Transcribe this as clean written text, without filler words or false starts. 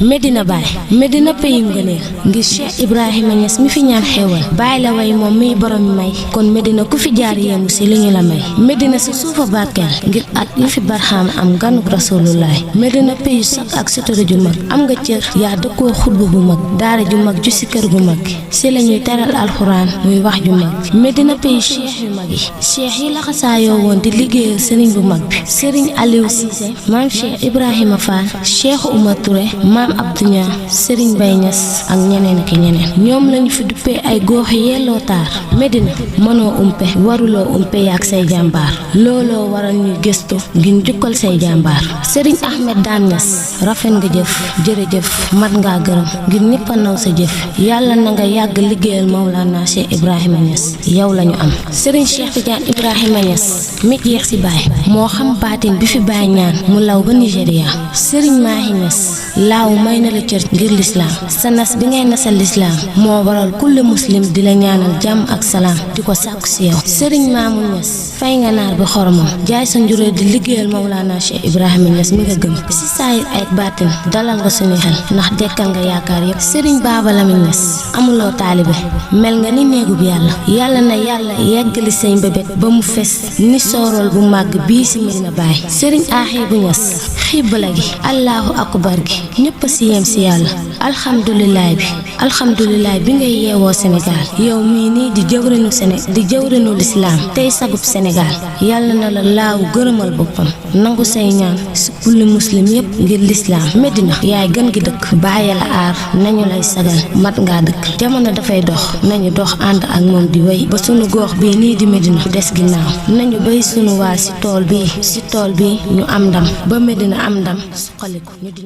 Medina Baye Medina peyum ngëneel ngir Cheikh Ibrahima Niass mi fi ñaan xewal Baye la way moom miy borom may kon Medina ku fi jaar yemu si li ñu la may Medina sa suufa barkeel ngir at yu fi barxaam am ganuk rasulullaay Medina peyu sak ak sutura ju mag am nga cër yaa dëkkoo xutbu bu mag daara ju mag ju si kër gu mag si la ñuy teral alxuraan muy wax ju mag Medina peyu cheikh yu mag yi cheikh yi laxasaayoo woon di liggéeyal sëriñ bu mag bi sëriñ Aliou Cissé maam Cheikh Ibrahima Fall Cheikh Oumar Touré maam Abdou Niang sëriñ Baye Niass ak ñeneen ak ñeneen ñoom lañu fi duppee ay goox yelloo taar Medina mënoo umpe waruloo umpe yaak say jàmbaar looloo waral ñu gëstu ngir njukkal say jàmbaar sëriñ Ahmed Dame Niass rafet nga jëf jërëjëf mat ngaa gërëm ngir ñëpp a naw sa jëf yàlla na nga yàgg liggéeyal Mawlana Cheikh Ibrahima Niass yow lañu am sëriñ Cheikh Tidiane Ibrahima Niass mi jeex si Baye moo xam baatin bi fi Baye ñaan mu law ba Nigéria sëriñ Mahi Niass laaw may na la cër ngir lislaam sa nas bi ngay nasal lislaam moo waral kulli muslim di la ñaanal jàmm ak salaam di ko sàkku si yow sëriñ Mamoun Niass fay nga naar bi xoromam jaay sa njurée di liggéeyal Mawlana Cheikh Ibrahima Niass mi nga gëm si saayir ay baatin dalal nga suñu xel ndax dekkal nga yaakaar yépp sëriñ Baba Lamine Niass amuloo taalibe mel nga ni néegub yàlla na yàlla yeggali say mbébét ba mu fes ni soorool bu màgg bii si Medina Baye sëriñ Axibu Niass xibbala gi allahu akbar gi ñëpp si yem si yàlla alhamdulilah bi ngay yeewoo Sénégal yow mii nii di jëwrinu lislaam tey sagub Sénégal yàlla na la laaw gërëmal boppam nangu say ñaan si kulli muslim yépp ngir lislaam Medina yaay gën gi dëkk bàyyi la aar nañu lay sagal mat ngaa dëkk jamono dafay dox nañu dox ànd ak moom di wéy ba sunu gox bii nii di Medina des ginnaaw nañu béy sunu waa si tool bi ñu am ndam ba Medina am ndam suqaliku ñu di